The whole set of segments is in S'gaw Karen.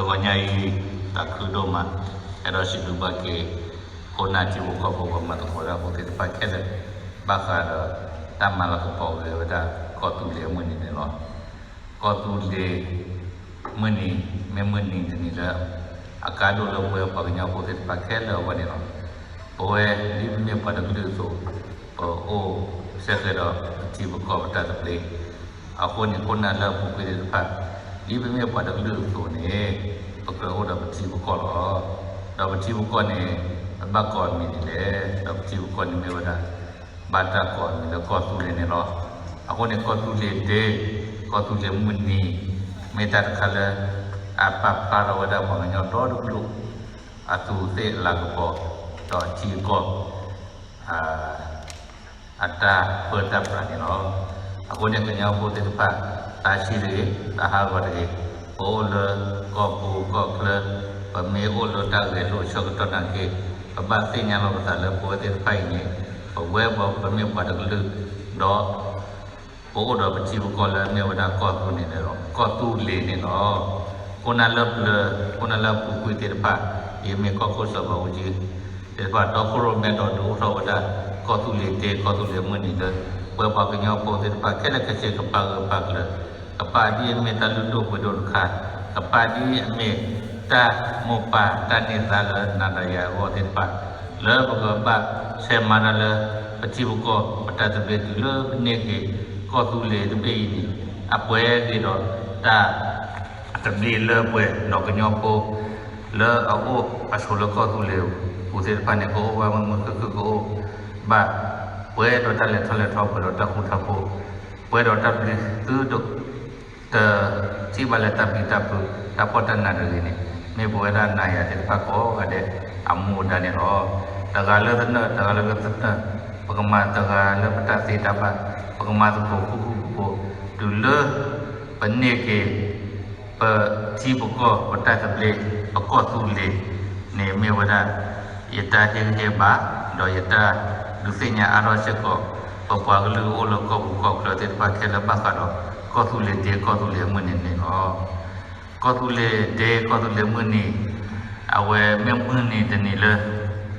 တဂီၤညါအံၤ သးခုဒိၣ်မး အဲၣ်ဒိးစံးဘျုးဘၣ်က့ၤ ခိၣ်နၢ်ထံဖိကီၢ်ဖိ ပှၤမၤသကိးတၢ်ဖိသ့ၣ်တဖၣ်ခဲလၢာ် ဘၣ်ဃးဒီး တၢ်မၤလၤကပီၤဂ့ၤဝဲဒၣ် ကီၢ်သူလ့ၤအမုၢ်နံၤန့ၣ်လီၤ. ကီၢ်သူလ့ၤမုၢ်နံၤ မ့ၢ်မုၢ်နံၤတနံၤလၢ အကါဒိၣ်လၢပဝဲပှၤကညီဖိသ့ၣ်တဖၣ်ခဲလၢာ်အဂီၢ်န့ၣ်လီၤ. ပဝဲဒ်ပမ့ၢ်ပှၤတကလုာ်အသိး ပအိၣ်စဲဃဲးဒီးပထံပကီၢ်ပတၢ်သဘျ့ အဃိန့ၣ် ခိၣ်နၢ်လၢအပူၤကွံာ်သ့ၣ်တဖၣ် ဒ်ပမ့ၢ်ပှၤတကလုာ်အသိးန့ၣ် ပကြၢးအိၣ်ဒီးပထံပကီၢ်လီၤ. ဒီးပထံပကီၢ်န့ၣ် ပဘၣ်ကိးအမံၤဒ်လဲၣ်, ဒီးပထံပကီၢ်န့ၣ်မ့ၢ်ဝဲဒၣ် ဘၣ်တၢ်ကိးအမံၤလၢကီၢ်သူလ့ၤန့ၣ်လီၤ. အဃိန့ၣ် ကီၢ်သူလ့ၤဒ့, ကီၢ်သူလ့ၤမုၢ်နံၤ မ့ၢ်တၢ်တခါလၢ အပာ်ဖျါထီၣ်ဝဲဒၣ်ပှၤကညီဒီတကလုာ် အသူးအသ့ၣ်အလၤကပီၤ ဒီးထံကီၢ် အတၢ်ပၢတၢ်ပြးန့ၣ်လီၤ. အဃိန့ၣ် ကညီဖိသ့ၣ်တဖၣ် သးဆံးတဂ့ၤ, သးဟးဂီၤတဂ့ၤ, ပအိၣ်လၢကီၢ်ပူၤကီၢ်ချၢ, ပမ့ၢ်အိၣ်လၢတၢ်ဂဲၤလိာ်ဆၢကတီၢ်နာ်က့, ပဘၣ်သ့ၣ်ညါလီၤပသးလၢပဝဲသ့ၣ်တဖၣ်အံၤန့ၣ် ပဝဲပမ့ၢ်ပှၤတကလုာ်, ဒီး ပအိၣ်ဒီးပထံပကီၢ်လၢအမ့ၢ်ဝဲဒၣ်ကီၢ်သူလ့ၤန့ၣ်လီၤ, ကီၢ်သူလ့ၤန့ၣ်လီၤ. ခိၣ်နၢ်လၢပျၢၤ, ခိၣ်နၢ်လၢအပူၤကွံာ်သ့ၣ်တဖၣ်, ယမ့ၢ်ကီၢ်ခိၣ်စီၤဘၣ်အူကၠံသ့ၣ်တဖၣ် ဒီခိၣ်ရိၣ်မဲဒီးဒုးအိၣ်ထီၣ်ဝဲဒၣ် ကီၢ်သူလ့ၤဒ့ ကီၢ်သူလ့ၤမုၢ်နံၤလၢ ပဝဲပှၤကညီဖိသ့ၣ်တဖၣ်ခဲလၢာ်ခဲဆ့ ကပာ်ဂၢၢ်ပာ်ကျၢၤ, ကပာ်ဒ်အမ့ၢ်တၢ်လုၢ်ဒိၣ်ပှ့ၤဒိၣ်တခါ, ကပာ်ဒ်အမ့ၢ်တၢ်မိၢ်ပၢ်တၢ်န့ၢ်သါလၢနၤဒီးယၤအဂီၢ်သ့ၣ်တဖၣ် လၢပကဘၣ်ဆဲးမၤတၢ်လၢ ပထံပကီၢ် ပတၢ်သဘျ့တုၤလၢပန့ၢ်က့ၤ ကီၢ်သူလ့ၤတဘ့ၣ်အံၤန့ၣ် အပှဲၤက့ၤဒီးတၢ်သဘျ့လၢပှဲၤဒီးကညီဖိ လၢအအိၣ်အဆိးလၢကီၢ်သူလ့ၤပူၤသ့ၣ်တဖၣ်န့ၣ် ကအိၣ်ဘၣ်မုာ်မုာ်ခုၣ်ခုၣ် ကအိၣ်ဘၣ် ပှဲၤဒီးတၢ်လဲၤထီၣ်လဲၤထီ ပှဲၤဒီးတၢ်ဃူတၢ်ဖိး, ပှဲၤဒီးတၢ်ပျံၤသု တထံၣ်ဘၣ်လၢတၢ်ပျံၤတၢ်ဖုး တၢ်ဖှီၣ်တၢ်နးတဂ့ၤန့ၣ် မ့ၢ်ပဝဲဒၣ်နၤယၤသ့ၣ်တဖၣ်ကိးဂၤဒဲးအမူအဒါန့ၣ်လီၤ. တဂၤလၢသနၢၣ် တဂၤလၢသနၢၣ်, ပကမၤတဂၤလၢပတၢ်သ့တၢ်ဘၣ်, ပကမၤသကိးဃူဃူဖိးဖိး တုၤလၢပန့ၢ်က့ၤ ပထံပကီၢ် ပတၢ်သဘျ့ ပကီၢ်သူလ့ၤန့ၣ် မ့ၢ်ဝဲဒၣ် ယတၢ်ဟ့ၣ်ဂံၢ်ဟ့ၣ်ဘါ ဒီးယတၢ်ဒုးသ့ၣ်ညါအါထီၣ်စ့ၢ်ကီး ပပှၤကလုာ်အိၣ်လၢကီၢ်ပူၤကီၢ်ချၢသ့ၣ်တဖၣ်ခဲလၢာ်ဘၣ်ဃးဒီး ကီၢ်သူလ့ၤဒ့ ကီၢ်သူလ့ၤမုၢ်နံၤန့ၣ်လီၤ. ကီၢ်သူလ့ၤဒ့ ကီၢ်သူလ့ၤမုၢ်နံၤ အဝဲမ့ၢ်မုၢ်နံၤတနံၤလၢ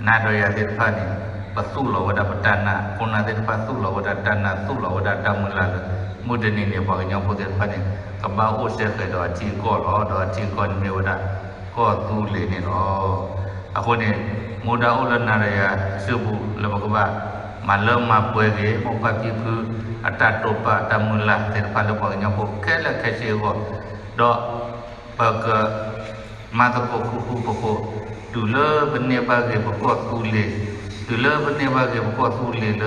နၤဒီးယၤသ့ၣ်တဖၣ်န့ၣ် ပသူၣ်လီၤဝဲဒၣ်ပတၢ်နာ်, ခိၣ်နၢ်သ့ၣ်တဖၣ်သူၣ်လီၤဝဲဒၣ်တၢ်နာ် သူၣ်လီၤဝဲဒၣ်တၢ်မုၢ်လၢ်လၢ မုၢ်တနံၤန့ၣ် ပှၤကညီဖိသ့ၣ်တဖၣ်န့ၣ် ကဘၣ်အိၣ်စဲဃဲးဒီးအထံအကီၢ်လီၤ. ဒီးအထံအကီၢ်န့ၣ်မ့ၢ်ဝဲဒၣ် ကီၢ်သူလ့ၤန့ၣ်လီၤ. အဃိန့ၣ် မူဒါအိၣ်လၢနၤဒီးယၤစုပူၤလၢပကဘၣ် မၤလၢမၤပှဲၤက့ၤ မိၢ်ပၢ်ဖံဖု အတၢ်တိာ်ပာ်တၢ်မုၢ်လၢ်သ့ၣ်တဖၣ်လၢပှၤကညီဖိခဲလၢာ်ခဲဆ့အဂီၢ်, ဒီး ပက မၤသကိးဃူဃူဖိးဖိး, တုၤလၢပန့ၢ်ဘၣ်က့ၤပကီၢ်သူလ့ၤ, တုၤလၢပန့ၢ်ဘၣ်က့ၤပကီၢ်သူလ့ၤလၢ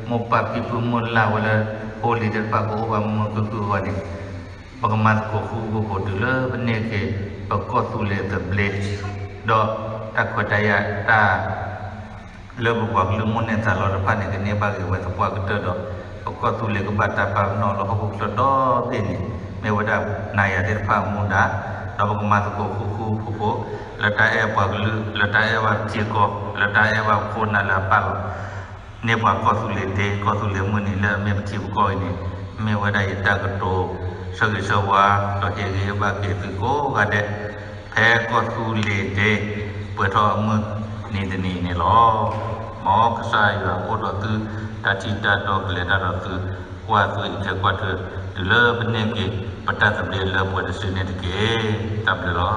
မိၢ်ပၢ်ဖံဖုမုၢ်လၢ်ဝဲလၢ ဖိလံၤသ့ၣ်တဖၣ်ကအိၣ်ဘၣ်မုာ်မုာ်ခုၣ်ခုၣ်အဂီၢ်န့ၣ်, ပကမၤသကိးဃူဃူဖိးဖိး တုၤလၢပန့ၢ်က့ၤ ပကီၢ်သူလ့ၤသဘျ့, ဒီးတၢ်ခွဲးတၢ်ယာ်တၢ် လၢပပှၤကလုာ်မိၣ်န့ၢ်သးလီတဖၣ်န့ၣ် ကန့ၢ်ဘၣ်က့ၤဝဲသပှၢ်ကတၢၢ်ဒီး ပကီၢ်သူလ့ၤကဘၣ်တၢ်ပာ်ပနီၣ်လၢဟီၣ်ခိၣ်ချၢဒီဘ့ၣ်န့ၣ် မ့ၢ်ဝဲဒၣ်နၤယၤသ့ၣ်တဖၣ်အမူဒါ, ဒီးပကမၤသကိးဃူဃူဖိးဖိး လၢတၢ်အဲၣ်ပှၤကလုာ် လၢတၢ်အဲၣ်ဘၣ်ပထံအကီၢ် လၢတၢ်အဲၣ်ဘၣ်ပခိၣ်နၢ်လၢအပာ်လီၤ န့ၢ်ပှၤကီၢ်သူလ့ၤဒ့ ကီၢ်သူလ့ၤမုၢ်နံၤလၢအမ့ၢ်ပထံပကီၢ်အံၤန့ၣ် မ့ၢ်ဝဲဒၣ်ယတၢ်ကတိၤ ဆၢဂ့ၤဆၢဝါ ဒီးဟ့ၣ်ဂံၢ်ဟ့ၣ်ဘါက့ၤသုကိးဂၤဒဲး ဖဲကီၢ်သူလ့ၤဒ့ ပှဲၤထီၣ်အမုၢ်နံၤတနံၤန့ၣ်လီၤ. မ်ကစၢ်ယွၤကအိၣ်ဒီးသု တၢ်ထံၣ်တၢ်တီကလဲၤတၢ်ဒီးသု ကွၢ်သုအံးထွဲကွၢ်ထွဲ တုၤလၢပန့ၢ်က့ၤ ပတၢ်သဘျ့လၢပှဲၤတစုန့ၣ်တက့ၢ်. တၢ်ဘျုးလီၤ.